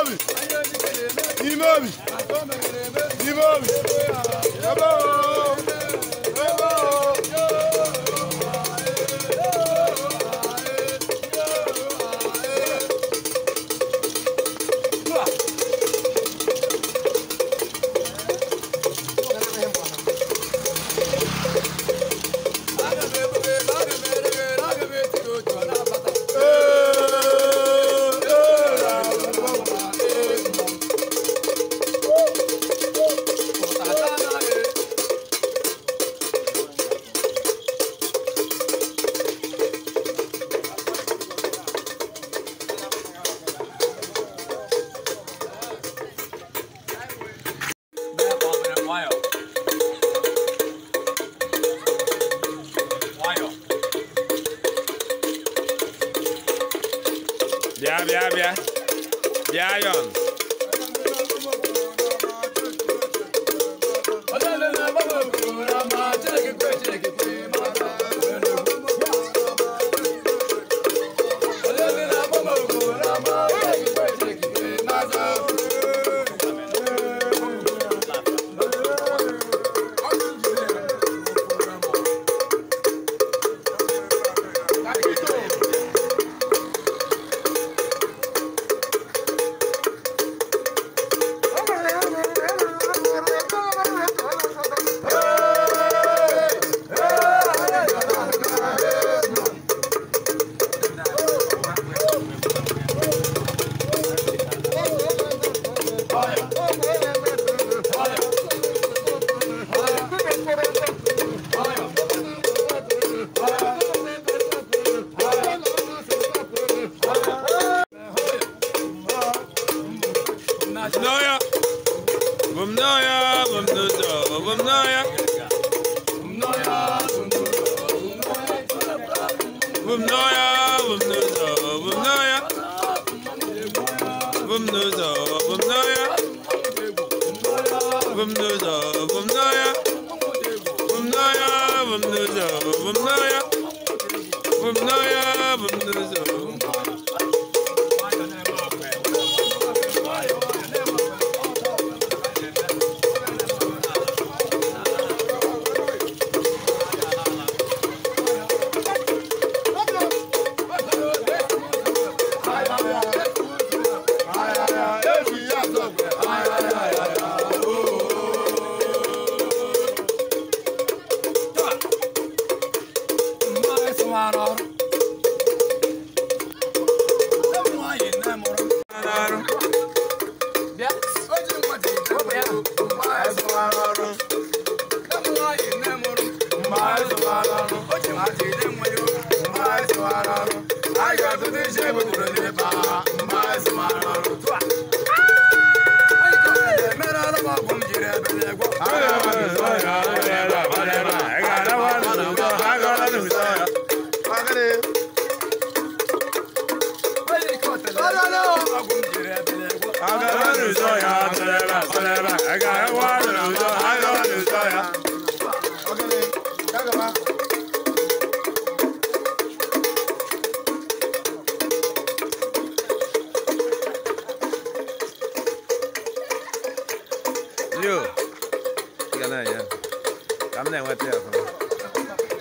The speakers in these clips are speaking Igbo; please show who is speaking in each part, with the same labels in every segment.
Speaker 1: obi. N'ime obi. N'ime obi. Ebe o. Ebe o.
Speaker 2: Bịa bịa bịa bịa yon. Bumnoya, bumnoya, bumnoya, bumnoya, bumnoya, bumnoya, bumnoya, bumnoya, bumnoya, bumnoya, bumnoya, bumnoya, bumnoya, bumnoya. Yo, I'm not with you.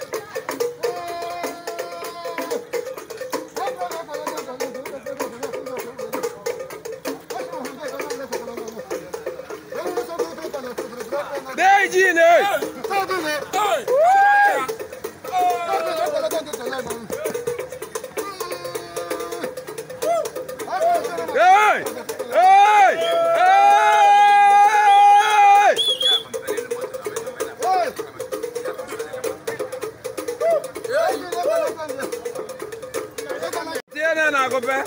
Speaker 2: Hey! Hey! Hey! Tiene na gobe.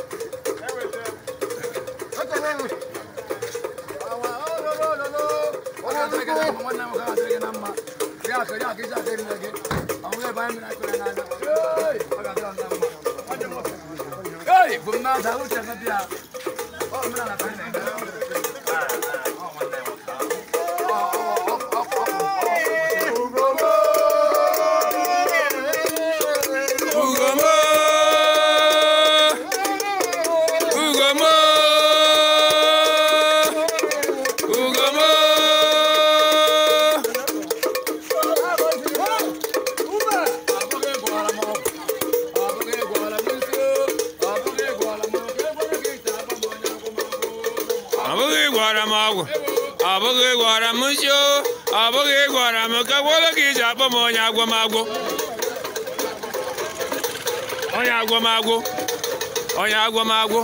Speaker 2: Ugoma! gwọrọ m ọgwụ, ọ bụghị gwọrọ m nsi o, ọ bụghị gwọrọ m ka gwọrọ ka iji akpọ m onye agwọmagwọ. Onye agwọmagwọ, onye agwọmagwọ,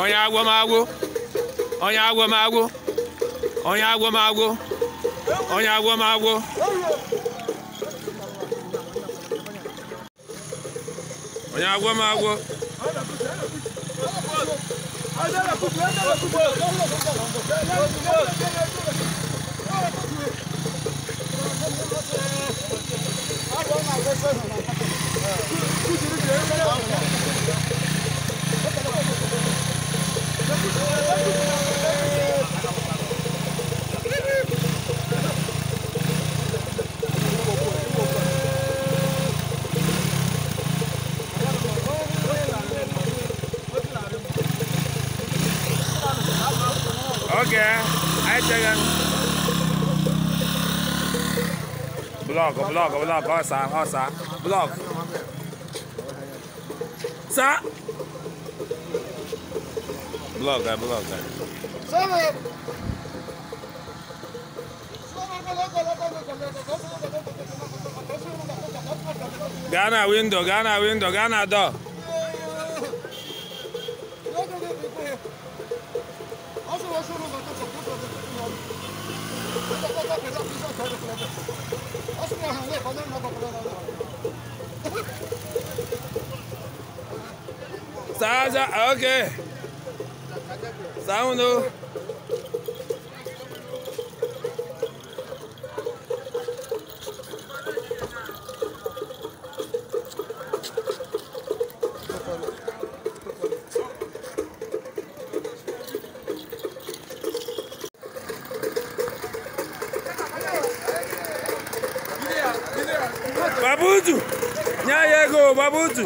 Speaker 2: onye agwọmagwọ, onye agwọmagwọ, onye agwọmagwọ, onye agwọmagwọ. Onye agwọmagwọ. Okay, I check it. Block, block, block, ọsa, ọsa, block. Sa. Block, block. Gaa na window, gaa na window, gaa na door. Sa, okay. Sound. Babutu! Nya go, Babutu!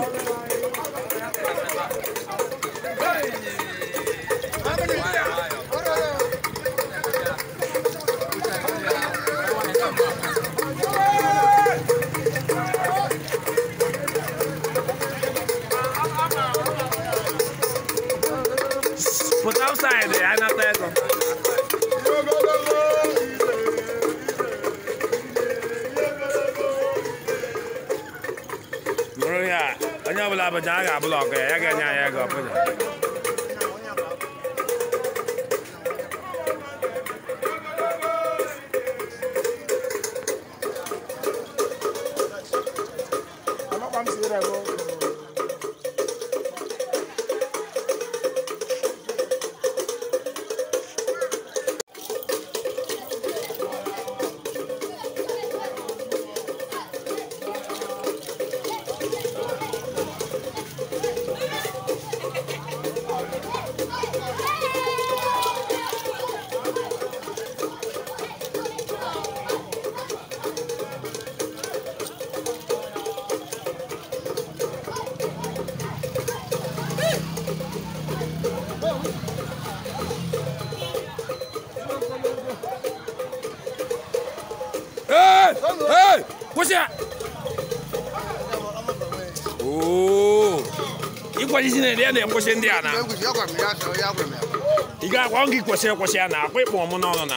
Speaker 2: Put outside, I'm not there. Onye ọbụla Abuja a ga-abụla ọkụ ya, ya ga-enye anyị ego ọbụla. Hey! Kwụsị ya! Oo! Ịkwachisi na ya na-ekwụsị ndị a na. Ị ga-akwa gị kwụsị ekwụsị ya na akwa ịkpọ mụ n'ọnụ na.